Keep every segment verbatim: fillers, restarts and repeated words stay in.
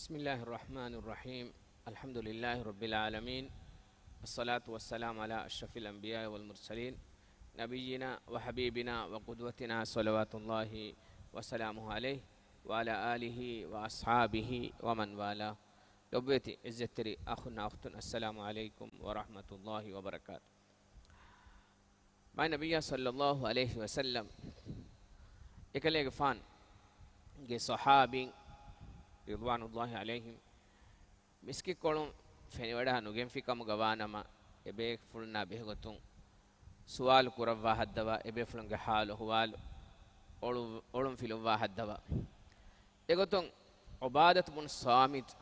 بسم الله الرحمن الرحيم. الحمد لله رب العالمين. الصلاة والسلام على أشرف الأنبياء والمرسلين. نبينا وحبيبنا وقدوتنا صلوات الله وسلامه عليه وعلى آله وأصحابه ومن والاه. ލޮބުވެތި ޢިއްޒަތްތެރި އަޚުންނާ އުޚްތުން، السلام عليكم ورحمة الله وبركاته. މާތް ނަބިއްޔާ ޞައްލައްލާހު ޢަލައިހި ވަސައްލަމް އެކަލޭގެފާނުގެ ޞަޙާބީން ރިޟްވާނުﷲ ޢަލައިހިމް މިސްކިތްކޮޅުން ފެނިވަޑާ ނުގެންފި ކަމުގަ ވާނަމަ، އެބޭފުޅުންނާ ބެހޭގޮތުން ސުވާލު ކުރައްވާ ހައްދަވާ، އެބޭފުޅުންގެ ޙާލު އަޙްވާލު އޮޅު-، އޮޅުން ފިލުއްވާ ހައްދަވާ. އެގޮތުން ޢުބާދަތު ބުނު ޞާމިތު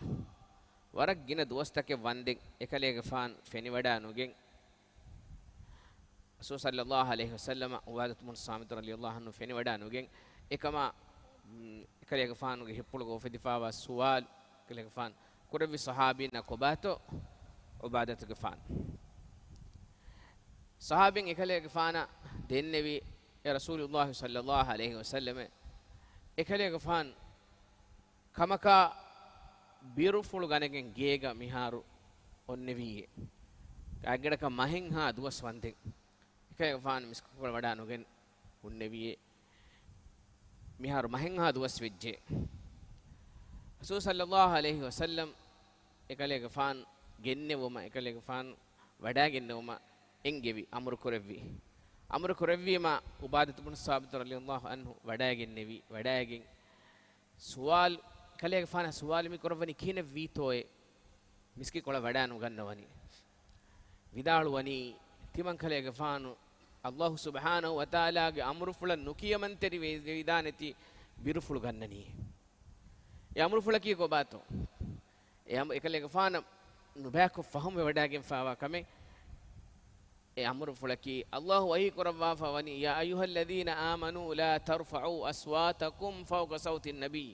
ވަރަށް ގިނަ ދުވަސްތަކެއް ވަންދެން އެކަލޭގެފާނު ފެނިވަޑާ ނުގެން، ރަސޫލު ޞައްލައްލާހު ޢަލައިހި ވަސައްލަމަށް ޢުބާދަތު ބުނު ޞާމިތު ރަޟިޔައްލާހު ޢަންހު ފެނިވަޑާ ނުގެން އެކަމާ، މް، އެކަލޭގެފާނުގެ ހިތްޕުޅުގަ އުފެދިފާވާ ސުވާލު އެކަލޭގެފާނު ކުރެއްވި ޞަޙާބީންނާ ކޮބާތޯ؟ ޢުބާދަތުގެފާނު. ޞަޙާބީން އެކަލޭގެފާނަށް ދެންނެވި، އޭ ރަސޫލުﷲ ޞައްލައްލާހު ޢަލައިހި ވަސައްލަމަށް، އެކަލޭގެފާނު ކަމަކާ ބިރުފުޅު ގަނެގެން ގޭގަ މިހާރު އޮންނެވީއޭ. ގާތްގަނޑަކަށް މަހެއްހާ ދުވަސް ވަންދެން އެކަލޭގެފާނު މިސްކިތްކޮޅަށް ވަޑާ ނުގެން ހުންނެވީއޭ. މިހާރު މަހެއްހާ ދުވަސް ވެއްޖެ. ރަސޫލު ޞައްލައްލާހު ޢަލައިހި ވަސައްލަމް އެކަލޭގެފާނު ގެންނެވުމަށް، އެކަލޭގެފާނު ވަޑާގެންނެވުމަށް އެންގެވި، އަމުރު ކުރެއްވި. އަމުރު ކުރެއްވީމަ، ޢުބާދަތު ބުނު ޞާމިތު ރަޟިޔައްލާހު ޢަންހު ވަޑާގެންނެވި. ވަޑާގެން ސުވާލު، ކަލޭގެފާނަށް ސުވާލު މި ކުރައްވަނީ ކިހިނެއްވީތޯއޭ؟ މިސްކިތްކޮޅަށް ވަޑާ ނުގަންނަވަނީ. ވިދާޅުވަނީ، ތިމަން ކަލޭގެފާނު ﷲ ސުބްޙާނަހު ވަތަޢާލާގެ އަމުރުފުޅަށް ނުކިޔަމަންތެރިވެ ވިދާނެތީ ބިރުފުޅު ގަންނަނީ. އެ އަމުރުފުޅަކީ ކޮބާތޯ؟ އެ އަމު-، އެކަލޭގެފާނަށް ނުބައިކޮށް ފަހުމްވެވަޑާގެންފާވާ ކަމެއް. އެ އަމުރުފުޅަކީ، ﷲ ވަޙީ ކުރައްވާފަ ވަނީ، يا أيها الذين آمنوا لا ترفعوا أصواتكم فوق صوت النبي.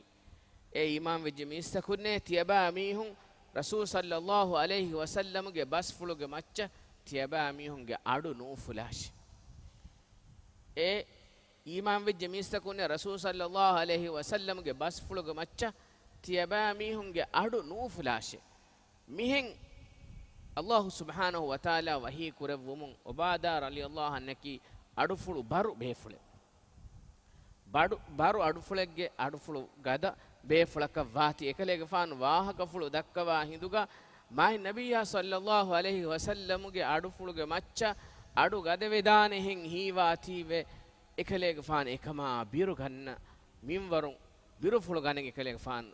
އޭ އީމާންވެއްޖެ މީސްތަކުންނޭ، ތިޔަބައިމީހުން ރަސޫލު ޞައްލައްލާހު ޢަލައިހި ވަސައްލަމުގެ ބަސްފުޅުގެ މައްޗަށް ތިޔަބައިމީހުންގެ އަޑު ނުއުފުލާށި. އޭ އީމާންވެއްޖެ މީސްތަކުންނޭ، ރަސޫލު ޞައްލައްލާހު ޢަލައިހި ވަސައްލަމުގެ ބަސްފުޅުގެ މައްޗަށް ތިޔަބައިމީހުންގެ އަޑު ނުއުފުލާށޭ. މިހެން ﷲ ސުބްޙާނަހު ވަތަޢާލާ ވަޙީ ކުރެއްވުމުން، ޢުބާދާ ރަޟިޔައްލާހު ޢަންހަކީ އަޑުފުޅު ބަރު ބޭފުޅެއް. ބަޑު-، ބަރު އަޑުފުޅެއްގެ އަޑުފުޅު ގަދަ ބޭފުޅަކަށް ވާތީ، އެކަލޭގެފާނު ވާހަކަފުޅު ދައްކަވާ ހިނދުގަ، މާތް ނަބިއްޔާ ޞައްލައްލާހު ޢަލައިހި ވަސައްލަމުގެ އަޑުފުޅުގެ މައްޗަށް އަޑު ގަދަވެދާނެހެން ހީވާތީވެ، އެކަލޭގެފާނު އެކަމާ ބިރު ގަންނަ މިންވަރު، ބިރުފުޅު ގަނެ އެކަލޭގެފާނު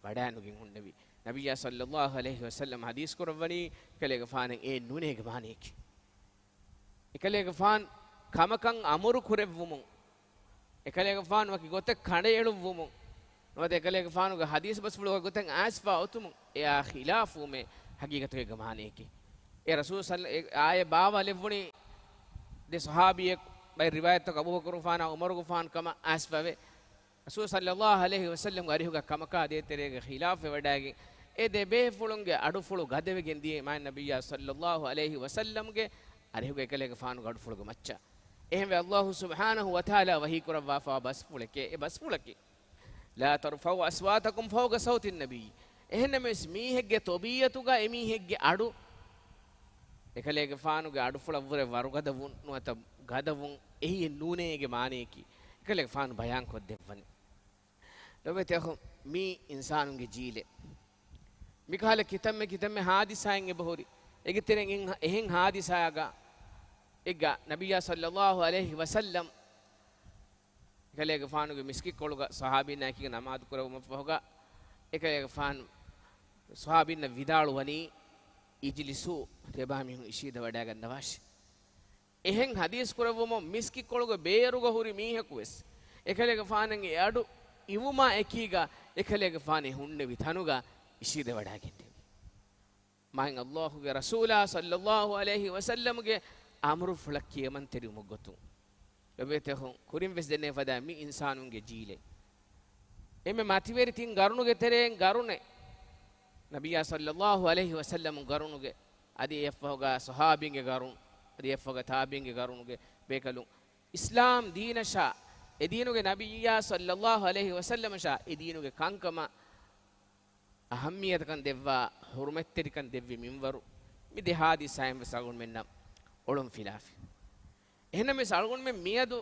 ވަޑާނުގެން ހުންނެވި. ނަބިއްޔާ ޞައްލައްލާހު ޢަލައިހި ވަސައްލަމް ޙަދީޘް ކުރައްވަނީ، އެކަލޭގެފާނަށް އެއެއް ނޫނޭގެ މާނަޔަކީ. އެކަލޭގެފާނު ކަމަކަށް އަމުރު ކުރެއްވުމުން، އެކަލޭގެފާނު ވަކި ގޮތެއް ކަނޑައެޅުއްވުމުން، ނުވަތަ އެކަލޭގެފާނުގެ ޙަދީޘް ބަސްފުޅު ވަކި ގޮތެއް އައިސްފާ އޮތުމުން، އެއާ ޚިލާފުވުމޭ ޙަޤީޤަތުގެ މާނަޔަކީ. އެ ރަސޫލު ޞައްލަ-، އެ އާޔަތް ބާވާލެއްވުނީ ދެ ޞަޙާބީއެއް، ބައެއް ރިވާޔަތްތަކު އަބޫބަކުރުގެފާނާ ޢުމަރުގެފާނު ކަމަށް އައިސްފަވޭ. ރަސޫލު ޞައްލައްލާހު ޢަލައިހި ވަސައްލަމްގެ އަރިހުގަ ކަމަކާ ދޭތެރޭގެ ޚިލާފުވެވަޑައިގެން، އެ ދެ ބޭފުޅުންގެ އަޑުފުޅު ގަދަވެގެން ދިޔައީ މާތް ނަބިއްޔާ ޞައްލައްލާހު ޢަލައިހި ވަސައްލަމްގެ އަރިހުގަ އެކަލޭގެފާނުގެ އަޑުފުޅުގެ މައްޗަށް. އެހެންވެ، ﷲ ސުބްޙާނަހު ވަތަޢާލާ ވަޙީ ކުރައްވާފަވާ ބަސްފުޅެކޭ، އެ ބަސްފުޅަކީ، لا ترفعوا أصواتكم فوق صوت النبي. އެހެންނަމަވެސް، މީހެއްގެ ޠަބީޢަތުގަ އެމީހެއްގެ އަޑު އެކަލޭގެފާނުގެ އަޑުފުޅަށްވުރެ ވަރުގަދަވުން ނުވަތަ ގަދަވުން އެހީއެއް ނޫނޭގެ މާނަޔަކީ، އެކަލޭގެފާނު ބަޔާންކޮށްދެއްވަނީ. ލޮބުވެތި އަޚުން، މީ އިންސާނުންގެ ޖީލެއް. މިކަހަލަ ކިތަންމެ ކިތަންމެ ޙާދިސާއެއް އެބަހުރި. އޭގެ ތެރެއިން އެހެން ޙާދިސާއަކަށް އެއްގަ ނަބިއްޔާ ޞައްލައްލާހު ޢަލައިހި ވަސައްލަމް އެކަލޭގެފާނުގެ މިސްކިތްކޮޅުގަ ޞަޙާބީންނާ އެކީގަ ނަމާދު ކުރެއްވުމަށްފަހުގަ، އެކަލޭގެފާނު ޞަޙާބީންނަށް ވިދާޅުވަނީ، اجلسوا، ތިޔަބައިމީހުން އިށީދަވަޑައިގަންނަވާށި. އެހެން ޙަދީޘް ކުރެއްވުމުން މިސްކިތްކޮޅުގެ ބޭރުގަ ހުރި މީހަކު ވެސް އެކަލޭގެފާނަށް އެ އަޑު އިވުމާ އެކީގަ އެކަލޭގެފާނު އެ ހުންނެވި ތަނުގަ އިށީދަވަޑައިގެންނެވި. މާތް ﷲގެ ރަސޫލާ ޞައްލައްލާހު ޢަލައިހި ވަސައްލަމްގެ އަމުރުފުޅަށް ކިޔަމަންތެރިވުމުގެ ގޮތުން. ލޮބުވެތި އަޚުން، ކުރިން ވެސް ދެންނެވި ފަދަ މި އިންސާނުންގެ ޖީލެއް. އެންމެ މަތިވެރި ތިން ގަރުނުގެ ތެރެއިން ގަރުނެއް. ނަބިއްޔާ ޞައްލައްލާހު ޢަލައިހި ވަސައްލަމް ގަރުނުގެ، އަދި އެއަށްފަހުގަ ޞަޙާބީންގެ ގަރުނު، އަދި އެއަށްފަހުގަ ތާބިޢީންގެ ގަރުނުގެ ބޭކަލުން. އިސްލާމް ދީނަށާ، އެ ދީނުގެ ނަބިއްޔާ ޞައްލައްލާހު ޢަލައިހި ވަސައްލަމަށާ، އެ ދީނުގެ ކަންކަމަށް އަހައްމިއްޔަތުކަން ދެއްވާ، ހުރުމަތްތެރިކަން ދެއްވި މިންވަރު މި ދެ ހާދިސާއިން ވެސް އަޅުގަނޑުމެންނަށް އޮޅުން ފިލާފި. އެހެންނަމަވެސް އަޅުގަނޑުމެން މިއަދު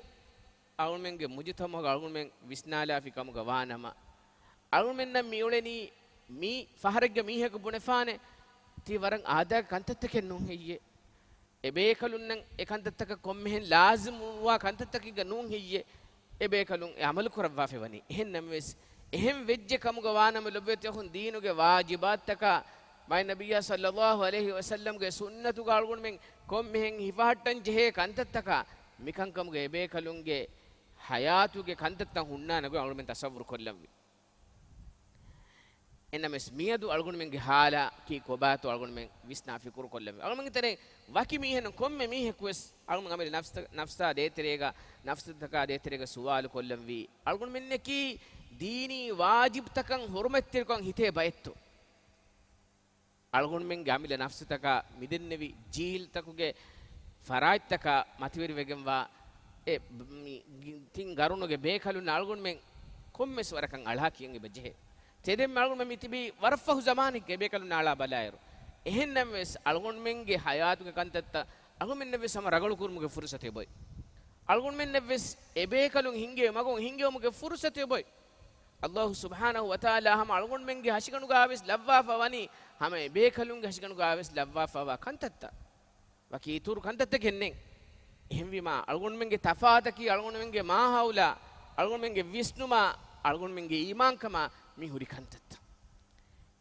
އަޅުގަނޑުމެންގެ މުޖުތަމަޢުގަ އަޅުގަނޑުމެން ވިސްނާލާފި ކަމުގަ ވާނަމަ، އަޅުގަނޑުމެންނަށް މިއުޅެނީ މީ ފަހަރެއްގެ މީހަކު ބުނެފާނެ، ތީ ވަރަށް އާދައިގެ ކަންތައްތަކެއް ނޫން ހެއްޔޭ؟ އެބޭކަލުންނަށް އެ ކަންތައްތަކަށް ކޮންމެހެން ލާޒިމުވާ ކަންތައްތަކެއްގަ ނޫން ހެއްޔޭ؟ އެބޭކަލުން އެ ޢަމަލު ކުރައްވާފައި ވަނީ. އެހެން ނަމަވެސް، އެހެން ވެއްޖެ ކަމުގަ ވާނަމަ ލޮބުވެތި އަޚުން، ދީނުގެ ވާޖިބާތްތަކާ، މާތް ނަބިއްޔާ ޞައްލައްލާހު ޢަލައިހި ވަސައްލަމްގެ ސުންނަތުގަ އަޅުގަނޑުމެން ކޮންމެހެން ހިފަހައްޓަން ޖެހޭ ކަންތައްތަކާ، މިކަންކަމުގަ އެބޭކަލުންގެ ޙަޔާތުގެ ކަންތައްތައް ހުންނާނެ ގޮތް އަޅުގަނޑުމެން ތަޞައްވުރު ކޮށްލަންވީ. އެންނަމެސް މިއަދު އަޅުގަނޑުމެންގެ ޙާލަކީ ކޮބާތޯ އަޅުގަނޑުމެން ވިސްނާ ފިކުރު ކޮށްލަންވީ. އަޅުގަނޑުމެންގެ ތެރެއިން ވަކި މީހެއްނު ކޮންމެ މީހަކުވެސް އަޅުގަނޑު އަމިއްލަ ނަފްސަ-، ނަފްސާ ދޭތެރޭގަ، ނަފްސުތަކާ ދޭތެރޭގަ ސުވާލު ކޮށްލަންވީ. އަޅުގަނޑުމެންނަކީ ދީނީ ވާޖިބްތަކަށް ހުރުމަތްތެރިކޮށް ހިތޭ ބައެއްތޯ؟ އަޅުގަނޑުމެންގެ އަމިއްލަ ނަފްސުތަކާ މިދެންނެވި ޖީލްތަކުގެ ފަރާތްތަކާ މަތިވެރިވެގެންވާ އެ މި ތިން ގަރުނުގެ ބޭކަލުންނަށް އަޅުގަނޑުމެން ކޮންމެސް ވަރަކަށް އަޅާ ކިޔަން އެބަ ޖެހޭ. ތެދެން އަޅުގަނޑުމެން މި ތިބީ ވަރަށް ފަހު ޒަމާނެއްގަ އެބޭކަލުންނަށް އަޅާ ބަލާއިރު. އެހެންނަމަވެސް އަޅުގަނޑުމެންގެ ޙަޔާތުގެ ކަންތައްތައް އަޅުގަނޑުމެންނަށްވެސް ހަމަ ރަނގަޅުކުރުމުގެ ފުރުޞަތު އެބައޮތް. އަޅުގަނޑުމެންނަށްވެސް އެބޭކަލުން ހިންގޭ މަގުން ހިންގެވުމުގެ ފުރުޞަތު އެބައޮތް. ﷲ ސުބްޙާނަހޫ ވަތަޢާލާ ހަމަ އަޅުގަނޑުމެންގެ ހަށިގަނޑުގަވެސް ލައްވާފަ ވަނީ، ހަމަ އެބޭކަލުންގެ ހަށިގަނޑުގަވެސް ލައްވާފަވާ ކަންތައްތައް. ވަކި އިތުރު ކަންތައްތަކެއް ނެތް. އެހެންވީމާ، އަޅުގަނޑުމެންގެ ތަފާތަކީ އަޅުގަނޑުމެންގެ މާހައުލާ، އަޅުގަނޑުމެންގެ ވިސްނުމާ، އަޅުގަނޑުމެންގެ އީމާންކަމާ މި ހުރި ކަންތައްތައް.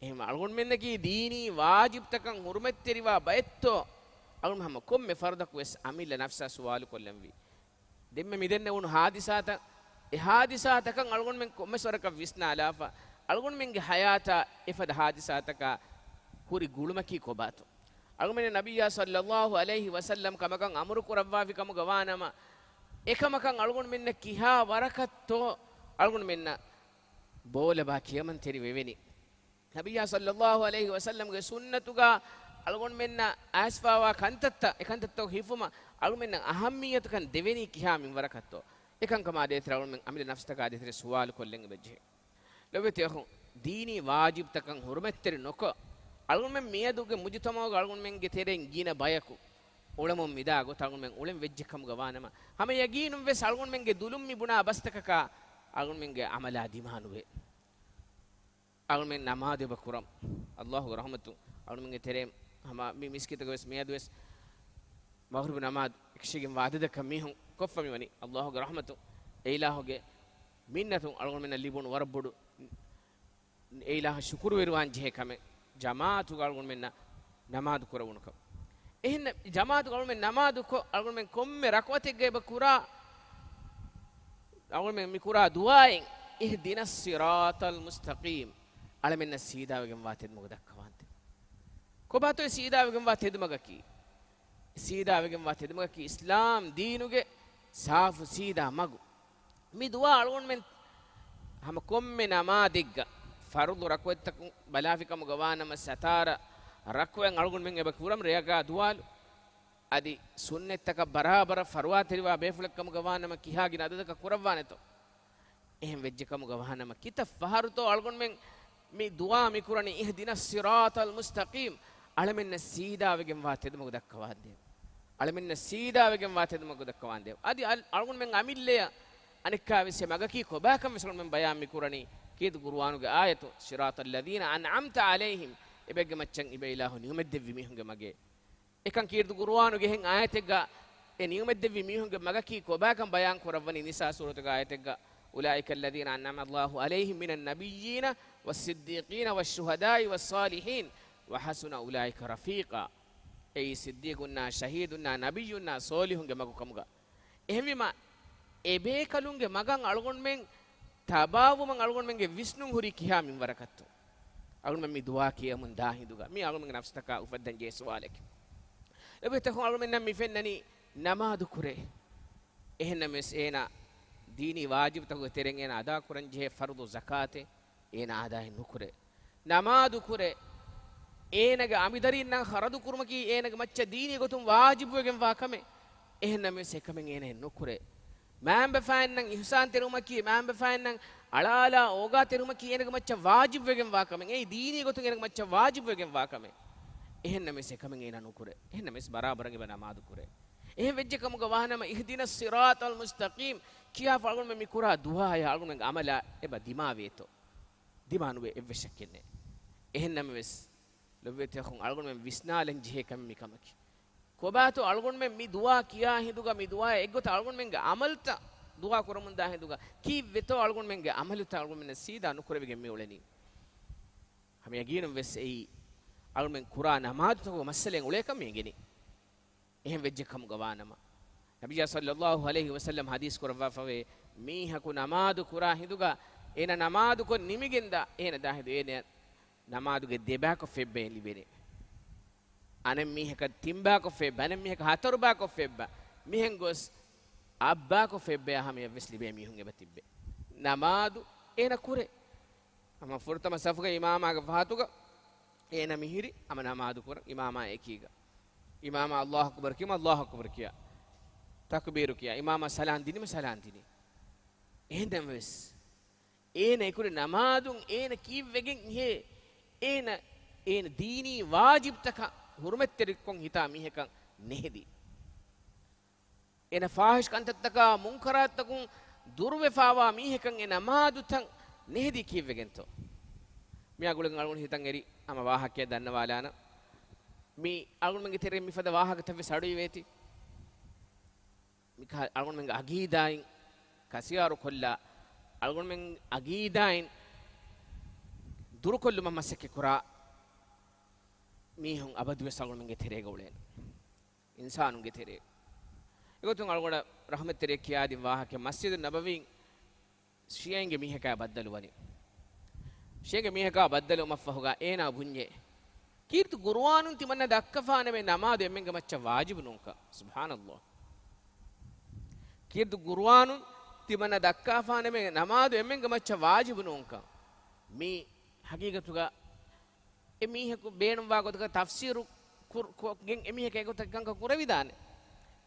އެހެން އަޅުގަނޑުމެންނަކީ ދީނީ ވާޖިބްތަކަށް ހުރުމަތްތެރިވާ ބައެއްތޯ، އަޅުގަނޑު ހަމަ ކޮންމެ ފަރުދަކުވެސް އަމިއްލަ ނަފްސާ ސުވާލު ކޮށްލަންވީ. ދެންމެ މިދެންނެވުނު ހާދިސާތައް، އެ ހާދިސާތަކަށް އަޅުގަނޑުމެން ކޮންމެސް ވަރަކަށް ވިސްނާލާފަ، އަޅުގަނޑުމެންގެ ހަޔާތާ އެފަދަ ހާދިސާތަކާ ހުރި ގުޅުމަކީ ކޮބާތޯ؟ އަޅުގަނޑުމެން ނަބިއްޔާ ޞައްލައްލާހު ޢަލައިހި ވަސައްލަމް ކަމަކަށް އަމުރު ކުރައްވާފި ކަމުގަ ވާނަމަ، އެކަމަކަށް އަޅުގަނޑުމެންނަށް ކިހާ ވަރަކަށްތޯ އަޅުގަނޑުމެންނަށް ބޯލަބާ ކިޔަމަންތެރި ވެވެނީ؟ ނަބިއްޔާ ޞައްލައްލާހު ޢަލައިހި ވަސައްލަމްގެ ސުންނަތުގަ އަޅުގަނޑުމެންނަށް އައިސްފާވާ ކަންތައްތައް، އެ ކަންތައްތަކުގެ ހިފުމަށް އަޅުގަނޑުމެންނަށް އަހައްމިއްޔަތުކަން ދެވެނީ ކިހާ މިންވަރަކަށްތޯ؟ އެކަންކަމާ ދޭތެރޭ އަޅުގަނޑުމެން އަމިއްލަ ނަފްސުތަކާ ދޭތެރޭ ސުވާލު ކޮށްލަން އެބަޖެހޭ. ލޮބުވެތި އަޚުން، ދީނީ ވާޖިބްތަކަށް ހުރުމަތްތެރި ނުކޮށް، އަޅުގަނޑުމެން މިއަދުގެ މުޖުތަމަޢުގަ އަޅުގަނޑުމެންގެ ތެރެއިން ގިނަ ބަޔަކު އުޅެމުން މިދާ ގޮތަށް އަޅުގަނޑުމެން އުޅެން ވެއްޖެ ކަމުގަ ވާނަމަ، ހަމަ ޔަގީނުން ވެސް އަޅުގަނޑުމެންގެ ދުލުން މި ބުނާ ބަސްތަކަކާ އަޅުގަނޑުމެންގެ ޢަމަލާ ދިމާނުވޭ. އަޅުގަނޑުމެން ނަމާދު އެބަ ކުރަން. ﷲގެ ރަޙްމަތުން އަޅުގަނޑުމެންގެ ތެރެއިން ހަމަ މި މިސްކިތުގަ ވެސް މިއަދު ވެސް މަޣްރިބު ނަމާދު އެކަށީގެންވާ އަދަދަކަށް މީހުން ކޮށްފަ މިވަނީ. ﷲގެ ރަޙްމަތުން، އެ އިލާހުގެ މިންނަތުން އަޅުގަނޑުމެންނަށް ލިބުނު ވަރަށް ބޮޑު، އެ އިލާހަށް ޝުކުރުވެރިވާން ޖެހޭ ކަމެއް، ޖަމާޢަތުގަ އަޅުގަނޑުމެންނަށް ނަމާދު ކުރެވުނުކަމަށް. އެހެން ޖަމާޢަތުގަ އަޅުގަނޑުމެން ނަމާދު ކޮށް، އަޅުގަނޑުމެން ކޮންމެ ރަކުޢަތެއްގަ އެބަ ކުރާ، އަޅުގަނޑުމެން މި ކުރާ ދުޢާއިން، اهدنا الصراط المستقيم، އަޅަމެންނަށް ސީދާވެގެންވާ ތެދުމަގު ދައްކަވާންދޭ. ކޮބާތޯ އެ ސީދާވެގެންވާ ތެދުމަގަކީ؟ ސީދާވެގެންވާ ތެދުމަގަކީ އިސްލާމް ދީނުގެ ސާފު ސީދާ މަގު. މި ދުޢާ އަޅުގަނޑުމެން ހަމަ ކޮންމެ ނަމާދެއްގަ، ފަރުޟު ރަކުޢަތްތަކުން ބަލާފި ކަމުގަ ވާނަމަ، ސަތާރަ ރަކުޢަތް އަޅުގަނޑުމެން އެބަ ކުރަން ރެޔަކާ ދުވާލު. އަދި ސުންނަތްތަކަށް ބަރާބަރަށް ފަރުވާތެރިވާ ބޭފުޅެއް ކަމުގަ ވާނަމަ، ކިހާ ގިނަ އަދަދަކަށް ކުރައްވާނެތޯ؟ އެހެން ވެއްޖެ ކަމުގަ ވާނަމަ، ކިތައް ފަހަރުތޯ އަޅުގަނޑުމެން މި ދުޢާ މި ކުރަނީ، اهدنا الصراط المستقيم، އަޅަމެންނަށް ސީދާވެގެންވާ ތެދުމަގު ދައްކަވާނދޭ. އަޅަމެންނަށް ސީދާވެގެންވާ ތެދުމަގު ދައްކަވާނދޭ. އަދި އަލް-، އަޅުގަނޑުމެން އަމިއްލަޔަށް އަނެއްކާވެސް އެ މަގަކީ ކޮބާކަން ވެސް އަޅުގަނޑުމެން ބަޔާން މި ކުރަނީ ކީރިތި ޤުރުއާނުގެ އާޔަތު، صراط الذين أنعمت عليهم، އެބައެއްގެ މައްޗަށް އިބަ އިލާހު ނިޢުމަތް ދެއްވި މީހުންގެ މަގޭ. އެކަން ކީރިތި ޤުރުއާނުގެ އެހެން އާޔަތެއްގަ އެ ނިޢުމަތް ދެއްވި މީހުންގެ މަގަކީ ކޮބާކަން ބަޔާން ކުރައްވަނީ ނިސާ ސޫރަތުގެ އާޔަތެއްގަ، أولئك الذين أنعم الله عليهم من النبيين والصديقين والشهداء والصالحين وحسن أولئك رفيقا. އެއީ ސިއްދީޤުންނާ، ޝަހީދުންނާ، ނަބިއްޔުންނާ، ޞޯލިޙުންގެ މަގު ކަމުގަ. އެހެންވީމާ، އެބޭކަލުންގެ މަގަށް އަޅުގަނޑުމެން ތަބާވުމަށް އަޅުގަނޑުމެންގެ ވިސްނުން ހުރީ ކިހާ މިންވަރަކަށްތޯ؟ އަޅުގަނޑުމެން މި ދުޢާ ކިޔަމުން ދާ ހިނދުގަ މީ އަޅުގަނޑުމެންގެ ނަފްސުތަކާ އުފައްދަން ޖެހޭ ސުވާލެކޭ. ލޮބުވެތި އަޚުން، އަޅުގަނޑުމެންނަށް މި ފެންނަނީ ނަމާދު ކުރޭ. އެހެންނަމަވެސް އޭނާ ދީނީ ވާޖިބުތަކުގެ ތެރެއިން އޭނާ އަދާކުރަން ޖެހޭ ފަރުޟު ޒަކާތެއް އޭނާ އަދާއެއް ނުކުރޭ. ނަމާދު ކުރޭ. އޭނާގެ އަނބިދަރީންނަށް ޚަރަދު ކުރުމަކީ އޭނާގެ މައްޗަށް ދީނީ ގޮތުން ވާޖިބުވެގެންވާ ކަމެއް. އެހެންނަމަވެސް އެކަމެއް އޭނާ ނުކުރޭ. މާނބަފައިންނަށް އިޙްސާންތެރިވުމަކީ، މާނބަފައިންނަށް އަޅާލާ އޯގާތެރިވުމަކީ އޭނަގެ މައްޗަށް ވާޖިބުވެގެންވާ ކަމެއް. އެއީ ދީނީ ގޮތުން އޭނަގެ މައްޗަށް ވާޖިބުވެގެންވާ ކަމެއް. އެހެންނަމަވެސް އެކަމެއް އޭނާ ނުކުރޭ. އެހެންނަމަވެސް ބަރާބަރަށް އެބަ ނަމާދު ކުރޭ. އެހެން ވެއްޖެ ކަމުގަ ވާނަމަ، اهدنا الصراط المستقيم ކިޔާފަ އަޅުގަނޑުމެން މި ކުރާ ދުޢާއާ އަޅުގަނޑުމެންގެ ޢަމަލާ އެބަ ދިމާވޭތޯ؟ ދިމާނުވޭ އެއްވެސް ޝައްކެއް ނެތް. އެހެންނަމަވެސް، ލޮބުވެތި އަޚުން، އަޅުގަނޑުމެން ވިސްނާލަން ޖެހޭ ކަމެއް މި ކަމަކީ. ކޮބާތޯ އަޅުގަނޑުމެން މި ދުޢާ ކިޔާ ހިނދުގަ މި ދުޢާއާ އެއްގޮތަށް އަޅުގަނޑުމެންގެ ޢަމަލުތައް ދުޢާ ކުރަމުންދާ ހިނދުގަ ކީއްވެތޯ އަޅުގަނޑުމެންގެ ޢަމަލުތައް އަޅުގަނޑުމެންނަށް ސީދާ ނުކުރެވިގެން މި އުޅެނީ؟ ހަމަ ޔަގީނުން ވެސް އެއީ އަޅުމެން ކުރާ ނަމާދުތަކުގެ މައްސަލައިން އުޅޭކަން މި އެނގެނީ. އެހެން ވެއްޖެ ކަމުގަ ވާނަމަ، ނަބިއްޔާ ޞައްލައްލާހު ޢަލައިހި ވަސައްލަމް ޙަދީޘް ކުރައްވާފަވޭ، މީހަކު ނަމާދު ކުރާ ހިނދުގަ އޭނަ ނަމާދުކޮށް ނިމިގެންދާ އޭނަ ދާ ހިނދު އޭނަ ނަމާދުގެ ދެބައިކޮށް ފެއްބައެއް ލިބޭނެ. އަނެއް މީހަކަށް ތިންބައިކޮށް ފެއްބަ، އަނެއް މީހަކަށް ހަތަރުބައިކޮށް ފެއްބަ، މިހެން ގޮސް އަށްބައިކޮށް ފެއްބަޔާ ހަމަޔަށްވެސް ލިބޭ މީހުން އެބަ ތިއްބެ. ނަމާދު އޭނަ ކުރޭ. ހަމަ ފުރަތަމަ ސަފުގަ އިމާމާގެ ފަހަތުގަ އޭނަ މިހިރި ހަމަ ނަމާދު ކުރަން އިމާމާ އެކީގަ. އިމާމާ އައްލާހު އަކްބަރު ކިޔަމަ އައްލާހު އަކްބަރު ކިޔާ. ތަކުބީރު ކިޔާ. އިމާމާ ސަލާން ދިނީމަ ސަލާން ދިނީ. އެހެންނަމަވެސް، އޭނަ އެކުރި ނަމާދުން އޭނަ ކީއްވެގެން ހޭ؟ އޭނަ، އޭނަ ދީނީ ވާޖިބްތަކަށް ހުރުމަތްތެރިކޮށް ހިތާ މީހަކަށް ނެހެދި. އޭނަ ފާހިޝް ކަންތައްތަކާ މުންކަރާތްތަކުން ދުރުވެފާވާ މީހަކަށް އެ ނަމާދުތައް ނެހެދީ ކީއްވެގެންތޯ؟ މި އަގުޅިގެން އަޅުގަނޑު ހިތަށް އެރި ހަމަ ވާހަކައެއް ދަންނަވާލާނަ. މި އަޅުގަނޑުމެންގެ ތެރެއިން މިފަދަ ވާހަކަތައް ވެސް އަޑުއިވޭތި. މި ކަ-، އަޅުގަނޑުމެންގެ އަގީދާއިން ކަސިޔާރު ކޮށްލާ، އަޅުގަނޑުމެން އަގީދާއިން ދުރުކޮށްލުމަށް މަސައްކަތް ކުރާ މީހުން އަބަދުވެސް އަޅުގަނޑުމެންގެ ތެރޭގަ އުޅޭނެ. އިންސާނުންގެ ތެރޭ. އެގޮތުން އަޅުގަނޑަށް ރަޙްމަތްތެރިޔަށް ކިޔާދިން ވާހަކަ، މަސްޖިދު ނަބަވީން ޝިޔައިންގެ މީހަކާ ބައްދަލުވަނީ. ޝިޔައިންގެ މީހަކާ ބައްދަލުވުމަށްފަހުގަ އޭނާ ބުންޏޭ، ކީރިތި ޤުރުއާނުން ތިމަންނަ ދައްކަފާނަމޭ ނަމާދު އެންމެންގެ މައްޗަށް ވާޖިބު ނޫންކަން. ސުބްޙާނައްލާހް. ކީރިތި ޤުރުއާނުން ތިމަންނަ ދައްކާފާނަމޭ ނަމާދު އެންމެންގެ މައްޗަށް ވާޖިބު ނޫންކަން. މީ ޙަޤީޤަތުގަ އެ މީހަކު ބޭނުންވާ ގޮތަކަށް ތަފްސީރު ކުރ-، ކޮށްގެން އެ މީހަކަށް އެގޮތަށް ކަންކަން ކުރެވިދާނެ.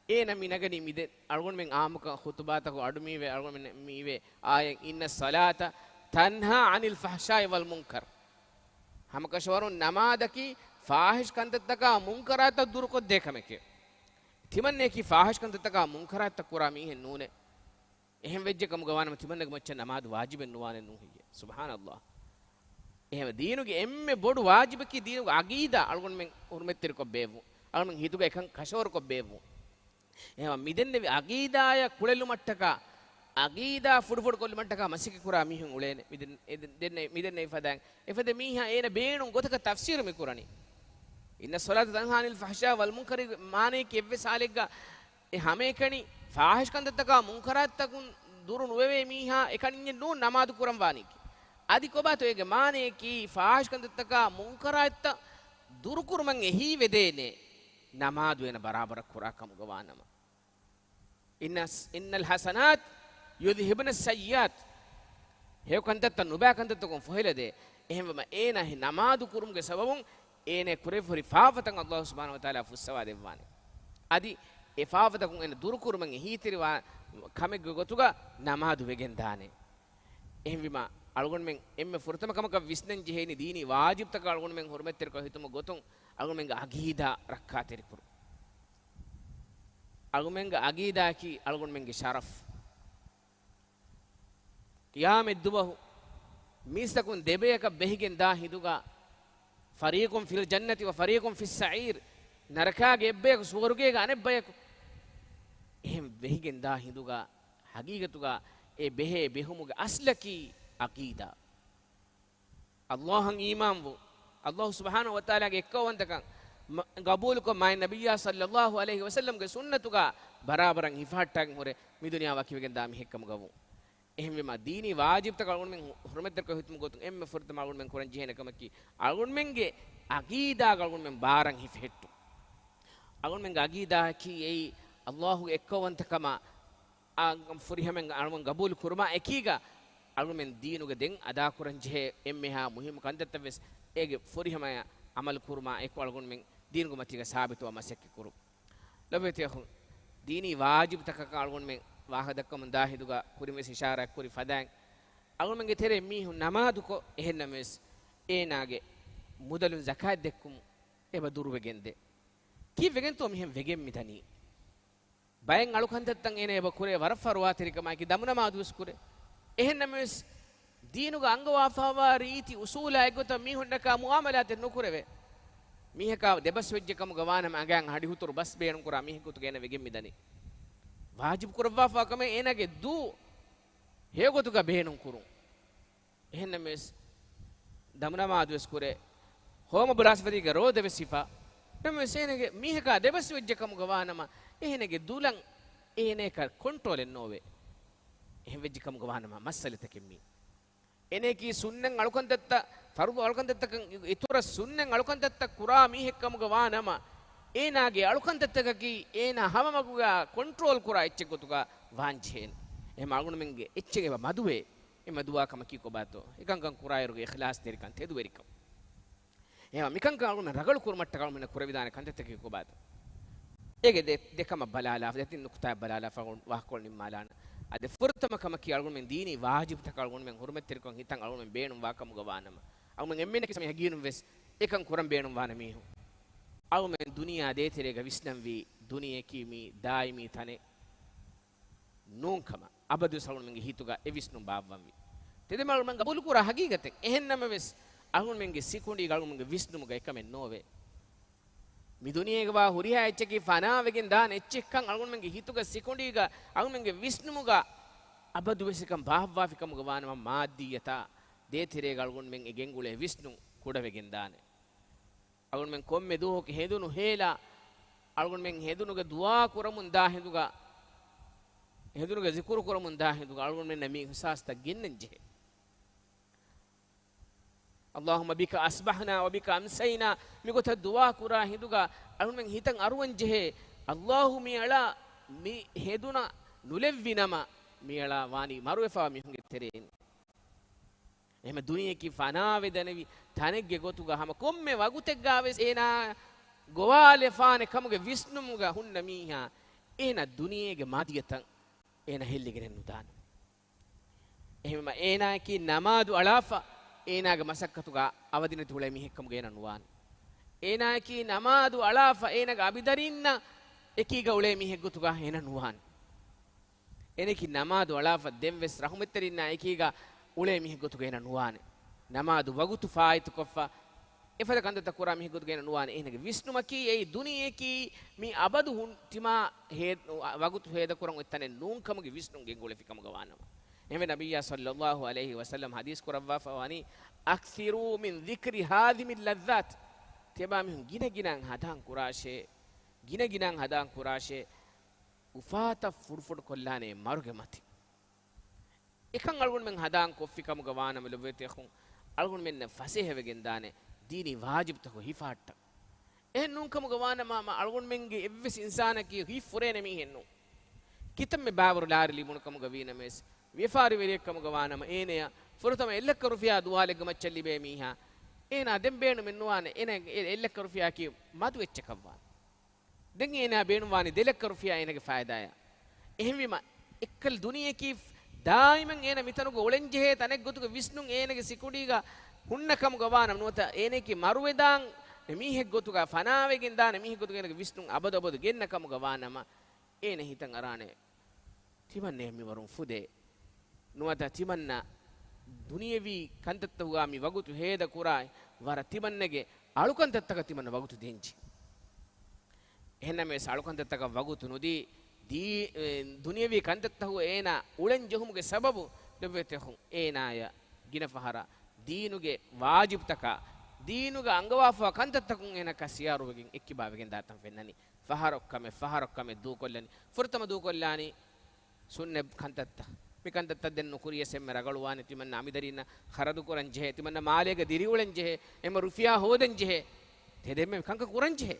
އޭނަ މި ނަގަނީ މި ދެ-، އަޅުގަނޑުމެން އާއްމުކަން ޚުތުބާތަކު އަޑު މިއިވޭ، އަޅުގަނޑުމެން މިއިވޭ އާޔަތް، إن الصلاة تنهى عن الفحشاء والمنكر. ހަމަކަށަވަރުން ނަމާދަކީ ފާޙިޝް ކަންތައްތަކާ މުންކަރާތައް ދުރުކޮށްދޭ ކަމެކޭ. ތިމަންނަޔަކީ ފާޙިޝް ކަންތައްތަކާ މުންކަރާތައް ކުރާ މީހެއް ނޫނޭ. އެހެން ވެއްޖެ ކަމުގަ ވާނަމަ ތިމަންނަގެ މައްޗަށް ނަމާދު ވާޖިބެއް ނުވާނެ ނޫން ހެއްޔޭ؟ ސުބްޙާނައްލާހް. އެހެން ދީނުގެ އެންމެ ބޮޑު ވާޖިބަކީ ދީނުގެ އަގީދާ އަޅުގަނޑުމެން ހުރުމަތްތެރިކޮށް ބޭއްވުން. އަޅުގަނޑުމެން ހިތުގަ އެކަން ކަށަވަރުކޮށް ބޭއްވުން. އެހެން މިދެންނެވި އަގީދާއަށް ކުޅެލުމަށްޓަކާ، އަގީދާ ފުޑުފުޑު ކޮށްލުމަށްޓަކާ މަސައްކަތް ކުރާ މީހުން އުޅޭނެ. މިދެން-، އެ-، ދެން-، މިދެންނެވި ފަދައިން. އެފަދަ މީހާ އޭނަ ބޭނުން ގޮތަކަށް ތަފްސީރު މި ކުރަނީ. إن الصلاة تنهى عن الفحشاء والمنكر މާނަޔަކީ އެއްވެސް ހާލެއްގަ އެ ހަމައެކަނި ފާޙިޝް ކަންތައްތަކާ މުންކަރާތްތަކުން ދުރު ނުވެވޭ މީހާ އެކަނިންޏެއް ނޫން ނަމާދު ކުރަން ވާނީކީ. އަދި ކޮބާތޯ އޭގެ މާނަޔަކީ ފާޙިޝް ކަންތައްތަކާ މުންކަރާތްތައް ދުރުކުރުމަށް އެހީވެދޭނެ ނަމާދު އޭނަ ބަރާބަރަށް ކުރާ ކަމުގަ ވާނަމަ. إن، إن الحسنات يذهبن السيئات. ހެޔޮ ކަންތައްތައް ނުބައި ކަންތައްތަކުން ފޮހެލަދޭ. އެހެންވީމަ އޭނާ ނަމާދު ކުރުމުގެ ސަބަބުން އޭނަ ކުރެވިފަހުރި ފާފަތައް އައްލާހު ސުބްޙާނަހު ވަތަޢާލާ ފުއްސަވާ ދެއްވާނެ. އަދި އެ ފާފަތަކުން އޭނަ ދުރުކުރުމަށް އެހީތެރިވާ ކަމެއްގެ ގޮތުގަ ނަމާދު ވެގެންދާނެ. އެހެންވީމަ، އަޅުގަނޑުމެން އެންމެ ފުރަތަމަ ކަމަކަށް ވިސްނަން ޖެހޭނީ ދީނީ ވާޖިބްތަކަށް އަޅުގަނޑުމެން ހުރުމަތްތެރިކޮށް ހިތުމުގެ ގޮތުން އަޅުގަނޑުމެންގެ އަގީދާ ރައްކާތެރިކުރުން. އަޅުގަނޑުމެންގެ އަގީދާއަކީ އަޅުގަނޑުމެންގެ ޝަރަފް. ޤިޔާމަތްދުވަހު މީސްތަކުން ދެބަޔަކަށް ބެހިގެން ދާ ހިނދުގަ، فريق في الجنة وفريق في السعير، ނަރަކާގެ އެއްބަޔަކު، ސުވަރުގޭގެ އަނެއްބަޔަކު. އެހެން ބެހިގެން ދާ ހިނދުގަ، ޙަޤީޤަތުގަ އެ ބެހޭ ބެހުމުގެ އަސްލަކީ އަގީދާ. އައްލާހަށް އީމާންވުން، އައްލާހު ސުބްޙާނަހު ވަތަޢާލާގެ އެއްކައުވަންތަކަން މަ-، ގަބޫލުކޮށް، މާތް ނަބިއްޔާ ޞައްލައްލާހު ޢަލައިހި ވަސައްލަމްގެ ސުންނަތުގަ ބަރާބަރަށް ހިފަހައްޓައިގެން ހުރެ މި ދުނިޔެ ވަކިވެގެން ދާ މީހެއްކަމުގަވުން. އެހެންވީމަ، ދީނީ ވާޖިބްތަކަށް އަޅުގަނޑުމެން ހު-، ހުރުމަތްތެރިކޮށް ހިތުމުގެ ގޮތުން އެންމެ ފުރަތަމަ އަޅުގަނޑުމެން ކުރަން ޖެހޭނެ ކަމަކީ، އަޅުގަނޑުމެންގެ އަގީދާގަ އަޅުގަނޑުމެން ބާރަށް ހިފެހެއްޓުން. އަޅުގަނޑުމެންގެ އަގީދާއަކީ އެއީ، އައްލާހުގެ އެއްކައުވަންތަކަމާ، އާ، ފުރިހަމައިން އަޅުގަނޑު ގަބޫލު ކުރުމާ އެކީގަ، އަޅުގަނޑުމެން ދީނުގެ ދެން އަދާކުރަން ޖެހޭ އެންމެހާ މުހިއްމު ކަންތައްތައް ވެސް އޭގެ ފުރިހަމަޔަށް ޢަމަލު ކުރުމާ އެކު އަޅުގަނޑުމެން ދީނުގެ މަތީގަ ސާބިތުވާ މަސައްކަތް ކުރުން. ލޮބުވެތި އަޚުން، ދީނީ ވާޖިބުތަކަކަށް އަޅުގަނޑުމެން ވާހަކަ ދައްކަމުން ދާ ހިނދުގަ ކުރިން ވެސް އިޝާރާތް ކުރި ފަދައިން، އަޅުމެންގެ ތެރޭ މީހުން ނަމާދުކޮށް، އެހެންނަމަވެސް އޭނާގެ މުދަލުން ޒަކާތް ދެއްކުމުން އެބަ ދުރުވެގެންދޭ. ކީއްވެގެންތޯ މިހެން ވެގެން މިދަނީ؟ ބައެއް އަޅުކަންތައްތައް އޭނަ އެބަ ކުރޭ ވަރަށް ފަރުވާތެރިކަމާއެކީ، ދަމުނަމާދުވެސް ކުރޭ. އެހެންނަމަވެސް، ދީނުގަ އަންގަވާފައިވާ ރީތި އުސޫލާ އެއްގޮތަށް މީހުންނަކާ މުއާމަލާތެއް ނުކުރެވޭ. މީހަކާ ދެބަސްވެއްޖެ ކަމުގަ ވާނަމަ، އަނގައިން ހަޑިހުތުރު ބަސް ބޭނުންކުރާ މީހެއްގޮތުގަ އޭނަ ވެގެން މިދަނީ. ވާޖިބު ކުރައްވާފަ ކަމެއް އޭނާގެ ދޫ ހެޔޮގޮތުގަ ބޭނުންކުރުން. އެހެންނަމަވެސް، ދަމުނަމާދުވެސް ކުރޭ، ހޯމަ ބުރާސްފަދީގެ ރޯދަވެސް ހިފާ. ނަމަވެސް އޭނަގެ މީހަކާ ދެބަސްވެއްޖެ ކަމުގަ ވާނަމަ، އޭނަގެ ދުލަށް އޭނައަކަށް ކޮންޓްރޯލެއް ނޯވޭ. އެހެން ވެއްޖެ ކަމުގަ ވާނަމަ މައްސަލަތަކެއް މީ. އޭނައަކީ ސުންނަތް އަޅުކަންތައްތައް، ފަރުޟު އަޅުކަންތައްތަކަށް އިތުރަށް ސުންނަތް އަޅުކަންތައްތައް ކުރާ މީހެއް ކަމުގަ ވާނަމަ، އޭނާގެ އަޅުކަންތައްތަކަކީ އޭނާ ހަމަ މަގުގަ ކޮންޓްރޯލް ކުރާ އެއްޗެއް ގޮތުގަ ވާންޖެހޭނެ. އެހެން އަޅުގަނޑުމެންގެ އެއްޗެއް އެބަ މަދުވޭ. އެ މަދުވާ ކަމަކީ ކޮބާތޯ؟ އެކަންކަން ކުރާއިރުގެ އިޚްލާޞްތެރިކަން، ތެދުވެރިކަން. އެހެން މިކަންކަން އަޅުގަނޑުމެން ރަގަޅު ކުރުމަށްޓަކައި އަޅުގަނޑުމެންނަށް ކުރެވިދާނެ ކަންތައްތަކެއް ކޮބާތޯ؟ އޭގެ ދެ، ދެ ކަމަށް ބަލާލާފަ، ދެތިން ނުކުތާއެއް ބަލާލާފަ ވާހަކަކޮޅު ނިންމާލާނަން. އާދެ، ފުރަތަމަ ކަމަކީ އަޅުގަނޑުމެން ދީނީ ވާޖިބުތަކަށް އަޅުގަނޑުމެން ހުރުމަތްތެރިކޮށް ހިތަން އަޅުގަނޑުމެން ބޭނުންވާ ކަމުގަ ވާނަމަ، އަޅުގަނޑުމެން އެންމެންނަކީ ސަމި ހަގީނުން ވެސް އެކަން ކުރަން ބޭނުންވާނެ މީހުން. އަޅުގަނޑުމެން ދުނިޔެއާ ދޭތެރޭގަ ވިސްނަންވީ ދުނިޔެއަކީ މީ ދާއިމީ ތަނެއް ނޫން ކަމަށް އަބަދުވެސް އަޅުގަނޑުމެންގެ ހިތުގަ އެ ވިސްނުން ބާއްވަންވީ. ތެދެއް އަޅުގަނޑުމެން ގަބޫލުކުރާ ހަގީގަތެއް. އެހެން ނަމަވެސް، އަޅުގަނޑުމެންގެ ސިކުނޑީގަ އަޅުގަނޑުމެންގެ ވިސްނުމުގަ އެކަމެއް ނޯވޭ. މި ދުނިޔޭގަވާ ހުރިހާ އެއްޗަކީ ފަނާވެގެން ދާނެ އެއްޗެއްކަން އަޅުގަނޑުމެންގެ ހިތުގަ، ސިކުނޑީގަ، އަޅުގަނޑުމެންގެ ވިސްނުމުގަ އަބަދުވެސް އެކަން ބާއްވާފިކަމުގަ ވާނަމަ، މާއްދިއްޔަތާ ދޭތެރޭގަ އަޅުގަނޑުމެން އެ ގެންގުޅޭ ވިސްނުން ކުޑަވެގެން ދާނެ. އަޅުގަނޑުމެން ކޮންމެ ދުވަހަކު ހެނދުނު ހޭލާ، އަޅުގަނޑުމެން ހެނދުނުގެ ދުޢާ ކުރަމުން ދާ ހިނދުގަ، ހެނދުނުގެ ޒިކުރު ކުރަމުން ދާ ހިނދުގަ އަޅުގަނޑުމެންނަށް މި އިޙްސާސްތައް ގެންނަން ޖެހޭ. اللهم بك أصبحنا وبك أمسينا، މިގޮތަށް ދުޢާ ކުރާ ހިނދުގަ އަޅުގަނޑުމެން ހިތަށް އަރުވަން ޖެހޭ، ﷲ މިއަޅާ މި ހެނދުނަށް ނުލެއްވި ނަމަ، މިއަޅާ ވާނީ މަރުވެފަވާ މީހުންގެ ތެރެއިން. އެހެން ދުނިޔެއަކީ ފަނާވެދެނެވި ތަނެއްގެ ގޮތުގަ ހަމަ ކޮންމެ ވަގުތެއްގަވެސް އޭނާ ގޮވާލެފާނެ ކަމުގެ ވިސްނުމުގަ ހުންނަ މީހާ، އޭނާ ދުނިޔޭގެ މާދިއްޔަތައް އޭނާ ހެއްލިގެނެއް ނުދާނެ. އެހެންވީމަ އޭނާއަކީ ނަމާދު އަޅާފަ އޭނާގެ މަސައްކަތުގަ އަވަދިނެތި އުޅޭ މީހެއްކަމުގަ އޭނާ ނުވާނެ. އޭނާއަކީ ނަމާދު އަޅާފަ އޭނާގެ އަބިދަރީންނާ އެކީގަ އުޅޭ މީހެއްގޮތުގަ އޭނާ ނުވާނެ. އޭނައަކީ ނަމާދު އަޅާފަ ދެންވެސް ރަޙުމަތްތެރިންނާ އެކީގަ އުޅޭ މީހެއްގޮތުގަ އޭނަ ނުވާނެ. ނަމާދު ވަގުތު ފާއިތުކޮށްފަ އެފަދަ ކަންތައްތައް ކުރާ މީހެއްގޮތުގަ އޭނަ ނުވާނެ. އޭނަގެ ވިސްނުމަކީ އެއީ ދުނިޔެއަކީ މި އަބަދު ހުން ތިމާ ހޭ-، ވަގުތު ހޭދަކުރަން އޮތް ތަނެއް ނޫންކަމުގެ ވިސްނުން ގެންގުޅެފި ކަމުގަ ވާނަމަ. އެހެންވެ ނަބިއްޔާ ޞައްލައްލާހު ޢަލައިހި ވަސައްލަމް ޙަދީޘް ކުރައްވާފަ ވަނީ، أكثروا من ذكر هاذم اللذات. ތިޔަބާމީހުން ގިނަ ގިނައިން ހަނދާން ކުރާށޭ، ގިނަ ގިނައިން ހަނދާން ކުރާށޭ، އުފާތައް ފުޑުފުޑު ކޮށްލާނޭ މަރުގެ މަތިން. އެކަން އަޅުގަނޑުމެން ހަނދާން ކޮށްފި ކަމުގަ ވާނަމަ ލޮބުވެތި އަޚުން، އަޅުގަނޑުމެންނަށް ފަސޭހަވެގެން ދާނެ ދީނީ ވާޖިބުތަކު ހިފަހައްޓަން. އެހެން ނޫން ކަމުގަ ވާނަމަ، މަ އަޅުގަނޑުމެންގެ އެއްވެސް އިންސާނަކީ ހިތް ފުރޭނެ މީހެއް ނޫން. ކިތަންމެ ބާވަރު ލާރި ލިބުނު ކަމުގަ ވީނަމަވެސް، ވިޔަފާރިވެރިއެއް ކަމުގަ ވާނަމަ، އޭނަޔަށް ފުރަތަމަ އެއްލައްކަ ރުފިޔާ ދުވާލެއްގެ މައްޗަށް ލިބޭ މީހާ، އޭނާ ދެން ބޭނުމެއް ނުވާނެ، އޭނަ އެ އެއްލައްކަ ރުފިޔާއަކީ މަދު އެއްޗަކަށް ވާނެ. ދެން އޭނާ ބޭނުންވާނީ ދެލައްކަ ރުފިޔާ އޭނަގެ ފައިދާއަށް. އެހެންވީމަ، އެއްކަލަ ދުނިޔެއަކީ ދާއިމަން އޭނަ މިތަނުގަ އުޅެންޖެހޭ ތަނެއްގޮތުގަ ވިސްނުން އޭނަގެ ސިކުނޑީގަ ހުންނަ ކަމުގަ ވާނަމަ، ނުވަތަ އޭނައަކީ މަރުވެދާން މީހެއްގޮތުގަ، ފަނާވެގެން ދާނެ މީހެއްގޮތުގަ އޭނަގެ ވިސްނުން އަބަދު އަބަދު ގެންނަ ކަމުގަ ވާނަމަ، އޭނަ ހިތަށް އަރާނެ، ތިމަންނަ މިވަރުން ފުދޭ. ނުވަތަ ތިމަންނަ ދުނިޔެވީ ކަންތައްތަކުގަ މި ވަގުތު ހޭދަ ކުރާ ވަރަށް ތިމަންނަގެ އަޅުކަންތައްތަކަށް ތިމަންނަ ވަގުތު ދޭންޖެ. އެހެންނަމަވެސް އަޅުކަންތައްތަކަށް ވަގުތު ނުދީ، ދީ-، އެ، ދުނިޔެވީ ކަންތައްތަކުގަ އޭނާ އުޅެން ޖެހުމުގެ ސަބަބު ލޮބުވެތި އަޚުން އޭނާޔަށް ގިނަ ފަހަރަށް ދީނުގެ ވާޖިބުތަކާ، ދީނުގަ އަންގަވާފަވާ ކަންތައްތަކުން އޭނަ ކަސިޔާރުވެގެން އެއްކިބާވެގެން ދާތަން ފެންނަނީ. ފަހަރަށް ކަމެއް، ފަހަރަށް ކަމެއް ދޫކޮށްލަނީ. ފުރަތަމަ ދޫކޮށްލާނީ ސުންނަތް ކަންތައްތައް. މި ކަންތައްތައް ދެން ނުކުރިޔަސް އެންމެ ރަގަޅުވާނެ ތިމަންނަ އަމިދަރީންނަށް ޚަރަދު ކުރަން ޖެހޭ، ތިމަންނަ މާލޭގަ ދިރިއުޅެން ޖެހޭ، އެންމެ ރުފިޔާ ހޯދަން ޖެހޭ. ތެދެންމެ ކަންކަން ކުރަން ޖެހޭ.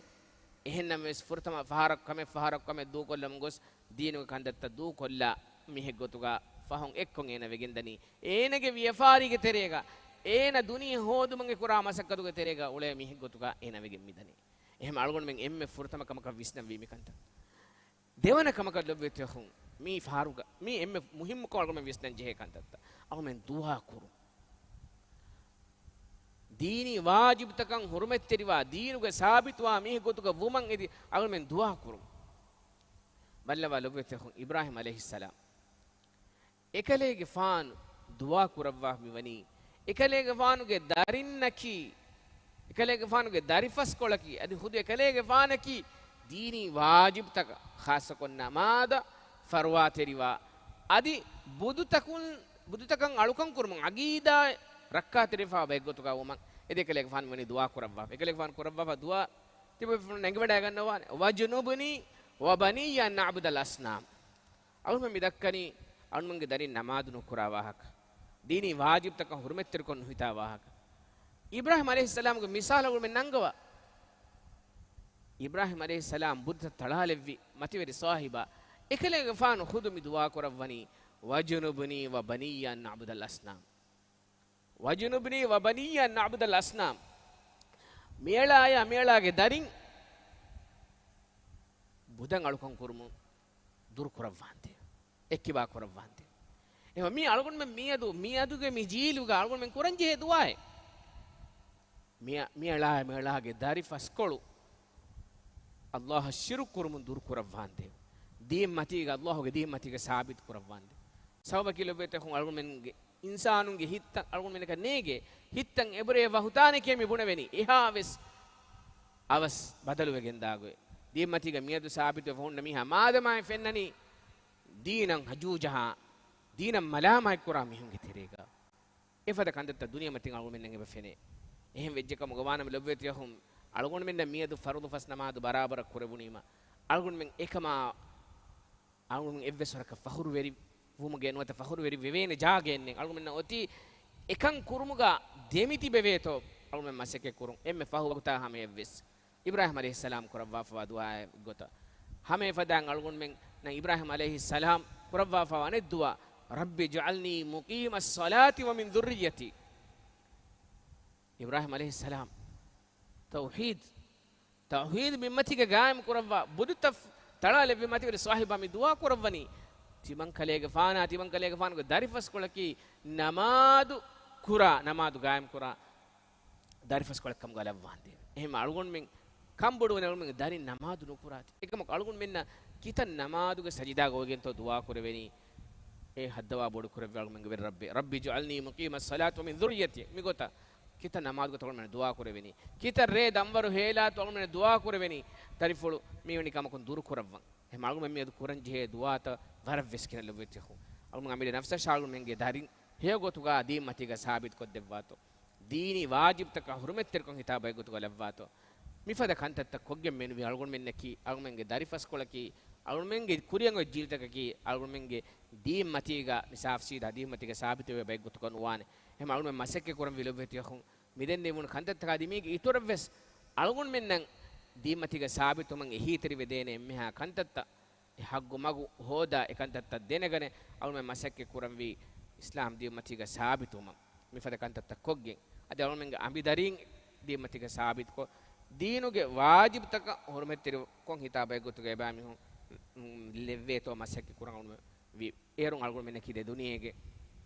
އެހެންނަމަވެސް ފުރަތަމަ ފަހަރަށް ކަމެއް ފަހަރަށް ކަމެއް ދޫކޮށްލަމުން ގޮސް ދީނުގެ ކަންތައްތައް ދޫކޮށްލާ މީހެއްގޮތުގަ ފަހުން އެއްކޮށް އޭނަ ވެގެންދަނީ. އޭނަގެ ވިޔަފާރީގެ ތެރޭގަ، އޭނަ ދުނިޔެ ހޯދުމުގެ ކުރާ މަސައްކަތުގެ ތެރޭގަ އުޅޭ މީހެއްގޮތުގަ އޭނަ ވެގެން މިދަނީ. އެހެން އަޅުގަނޑުމެން އެންމެ ފުރަތަމަ ކަމަކަށް ވިސްނަންވީ މިކަންތައް. ދެވަނަ ކަމަކަށް ލޮބުވެތި އަޚުން، މީ ފަހަރުގަ މީ އެންމެ މުހިއްމު ކަމަށް އަޅުގަނޑުމެން ވިސްނަން ޖެހޭ ކަންތައްތައް. އަޅުގަނޑުމެން ދުޢާ ކުރުން. ދީނީ ވާޖިބުތަކަށް ހުރުމަތްތެރިވާ، ދީނުގެ ސާބިތުވާ މީހެއް ގޮތުގަ ވުމަށް އެދި އަޅުގަނޑުމެން ދުޢާ ކުރުން. ބައްލަވާ ލޮބުވެތި އަޚުން އިބްރާހީމް ޢަލައިހިއްސަލާމް. އެކަލޭގެފާނު ދުޢާ ކުރައްވާ މިވަނީ، އެކަލޭގެފާނުގެ ދަރިންނަކީ، އެކަލޭގެފާނުގެ ދަރިފަސްކޮޅަކީ، އަދި ޚުދު އެކަލޭގެފާނަކީ ދީނީ ވާޖިބުތަކަށް، ޚާއްޞަކޮށް ނަމާދަށް ފަރުވާތެރިވާ، އަދި ބުދުތަކުން، ބުދުތަކަށް އަޅުކަން ކުރުމުން ޢަޤީދާ ރައްކާތެރިވެފާ ބައެއްގޮތުގަ ވުމަށް އެ އެކަލޭގެފާނު މިވަނީ ދުޢާ ކުރައްވާ. އެކަލޭގެފާނު ކުރައްވާފާ ދުޢާ ތިބަ ނެގިވަޑައިގަންނަވާނެ. "وَاجْنُبْنِي وَبَنِيَّ أَنْ نَعْبُدَ الْأَصْنَامَ." އަޅުމެން މި ދައްކަނީ އަޅުމެންގެ ދަރިން ނަމާދު ނުކުރާ ވާހަކަ، ދީނީ ވާޖިބުތަކަށް ހުރުމަތްތެރިކޮށް ނުހިތާ ވާހަކަ. އިބްރާހީމް ޢަލައިހިއްސަލާމްގެ މިސާލަށް އަޅުމެން ނަންގަވާ. އިބްރާހީމް ޢަލައިހިއްސަލާމް ބުދުތައް ތަޅާލެއްވި މަތިވެރި ސާހިބާ، އެކަލޭގެފާނު ޚުދު މި ދުޢާ ކުރައްވަނީ، "وَاجْنُبْنِي وَبَنِيَّ أَنْ نَعْبُدَ الْأَصْنَامَ." "وَاجْنُبْنِي وَبَنِيَّ أَنْ نَعْبُدَ الْأَصْنَامَ." މިއަޅާޔާ މިއަޅާގެ ދަރިން ބުދަށް އަޅުކަން ކުރުމުން ދުރު ކުރައްވާނދޭ، އެއްކިބާ ކުރައްވާނދޭ. އެހެން މީ އަޅުގަނޑުމެން މިއަދު، މިއަދުގެ މި ޖީލުގަ އަޅުގަނޑުމެން ކުރަން ޖެހޭ ދުޢާއެއް. މިއަ-، މިއަޅާ، މިއަޅާގެ ދަރިފަސްކޮޅު އައްލާހަށް ޝިރުކު ކުރުމުން ދުރު ކުރައްވާނދޭ. ދީން މަތީގަ، އައްލާހުގެ ދީން މަތީގަ ސާބިތު ކުރައްވާނދޭ. ސަބަބަކީ ލޮބުވެތި އަޚުން އަޅުގަނޑުމެންގެ އިންސާނުންގެ ހިތްތައް އަޅުގަނޑުމެންނަކަށް ނޭގޭ، ހިތްތައް އެބުރޭ ވަހުތާނެކޭ މި ބުނެވެނީ. އެހާވެސް އަވަސް ބަދަލުވެގެންދާ ގޮތް. ދީންމަތީގަ މިއަދު ސާބިތުވެފަ ހުންނަ މީހާ މާދަމާއެއް ފެންނަނީ ދީނަށް ހަޖޫޖަހާ، ދީނަށް މަލާމާތްކުރާ މީހުންގެ ތެރޭގަ. އެފަދަ ކަންތައްތައް ދުނިޔެމަތިން އަޅުގަނޑުމެންނަށް އެބަ ފެނޭ. އެހެން ވެއްޖެކަމުގަ ވާނަމަ ލޮބުވެތި އަޚުން، އަޅުގަނޑުމެންނަށް މިއަދު ފަރުޟު ފަސް ނަމާދު ބަރާބަރަށް ކުރެވުނީމަ، އަޅުގަނޑުމެން އެކަމާ އަޅުގަނޑުމެން އެއްވެސް ވަރަކަށް ފަޚުރުވެރި ވުމުގެ ނުވަތަ ފަޚުރުވެރި ވެވޭނެ ޖާގައެއް ނެތް. އަޅުގަނޑުމެންނަށް އޮތީ އެކަން ކުރުމުގަ ދެމިތިބެވޭތޯ އަޅުގަނޑުމެން މަސައްކަތް ކުރުން. އެންމެ ފަހު ވަގުތާ ހަމަޔަށްވެސް. އިބްރާހީމް ޢަލައިހިއްސަލާމް ކުރައްވާފަވާ ދުޢާއެއް ގޮތަށް. ހަމަ އެފަދައިން އަޅުގަނޑުމެންނަށް އިބްރާހީމް ޢަލައިހިއްސަލާމް ކުރައްވާފަވާ އަނެއް ދުޢާ، "رَبِّ اجْعَلْنِي مُقِيمَ الصَّلَاةِ وَمِنْ ذُرِّيَّتِي." އިބްރާހީމް ޢަލައިހިއްސަލާމް ތައުޙީދު، ތައުޙީދު މި މަތީގަ ގާއިމް ކުރައްވާ، ބުދުތައް ތަޅާލެއްވި މަތިވެރި ސާހިބާ މި ދުޢާ ކުރައްވަނީ، ތިމަން ކަލޭގެފާނާ، ތިމަން ކަލޭގެފާނުގެ ދަރިފަސްކޮޅަކީ ނަމާދު ކުރާ، ނަމާދު ގާއިމް ކުރާ ދަރިފަސްކޮޅެއްކަމުގަ ލައްވާނދޭ. އެހެން އަޅުގަނޑުމެން ކަންބޮޑުވަނީ އަޅުގަނޑުމެންގެ ދަރިން ނަމާދު ނުކުރާތި. އެކަމަކު އަޅުގަނޑުމެންނަށް ކިތަން ނަމާދުގެ ސަޖިދާގަ އޮވެގެންތޯ ދުޢާ ކުރެވެނީ؟ އެ ހައްދަވާ ބޮޑު ކުރެއްވި އަޅުގަނޑުމެންގެ ވެރި ރައްބޭ. "رَبِّ اجْعَلْنِي مُقِيمَ الصَّلَاةِ وَمِنْ ذُرِّيَّتِي." މިގޮތަށް ކިތަން ނަމާދުގަ އަޅުގަނޑުމެން ދުޢާ ކުރެވެނީ؟ ކިތަން ރޭ ދަންވަރު ހޭލާތޯ އަޅުގަނޑުމެން ދުޢާ ކުރެވެނީ؟ ދަރިފުޅު މިވެނި ކަމަކުން ދުރު ކުރައްވަން. އެހެން އަޅުގަނޑުމެން މިއަދު ކުރަން ޖެހޭ ދުޢާތައް ވަރަށް ވެސް ކިހިނެއް ލޮބުވެތި އަޚުން. އަޅުގަނޑު އަމިއްލަ ނަފްސަށާ އަޅުގަނޑުމެންގެ ދަރިން ހެޔޮގޮތުގަ ދީން މަތީގަ ސާބިތުކޮށްދެއްވާތޯ. ދީނީ ވާޖިބުތަކަށް ހުރުމަތްތެރިކޮށް ހިތާ ބައެއްގޮތުގަ ލައްވާތޯ. މިފަދަ ކަންތައްތައް ކޮށްގެން މެނުވީ އަޅުގަނޑުމެންނަކީ، އަޅުގަނޑުމެންގެ ދަރިފަސްކޮޅަކީ، އަޅުގަނޑުމެންގެ ކުރިއަށް އޮތް ޖީލުތަކަކީ، އަޅުގަނޑުމެންގެ ދީން މަތީގަ މި ސާފު ސީދާ ދީން މަތީގަ ސާބިތުވެ ބައެއްގޮތުގަ ނުވާނެ. އެހެން އަޅުގަނޑުމެން މަސައްކަތް ކުރަންވީ ލޮބުވެތި އަޚުން. މިދެންނެވުނު ކަންތައްތަކާ ދިމީގެ އިތުރަށްވެސް އަޅުގަނޑުމެންނަށް ދީންމަތީގަ ސާބިތުވުމަށް އެހީތެރިވެދޭނެ އެންމެހާ ކަންތައްތައް، އެ ހައްގު މަގު ހޯދާ، އެ ކަންތައްތައް ދެނެގަނެ އަޅުގަނޑުމެން މަސައްކަތް ކުރަންވީ އިސްލާމް ދީންމަތީގަ ސާބިތުވުމަށް. މިފަދަ ކަންތައްތައް ކޮށްގެން އަދި އަޅުގަނޑުމެންގެ އަނބިދަރީން ދީންމަތީގަ ސާބިތުކޮށް، ދީނުގެ ވާޖިބުތަކަށް ހުރުމަތްތެރިކޮށް ހިތާ ބައެއްގޮތުގަ އެބައިމީހުން ލެއްވޭތޯ މަސައްކަތް ކުރަން އަޅުގަނޑުމެން ވީ. އޭރުން އަޅުގަނޑުމެންނަކީ ދެ ދުނިޔޭގެ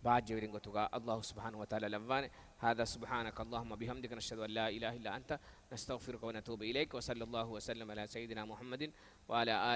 ބާއްޖަވެރިން ގޮތުގަ އައްލާހު ސުބްޙާނަހޫ ވަތަޢާލާ ލައްވާނެ. هذا سبحانك اللهم وبحمدك نشهد أن لا إله إلا أنت نستغفرك ونتوب إليك وصلى الله وسلم على سيدنا محمد وعلى آله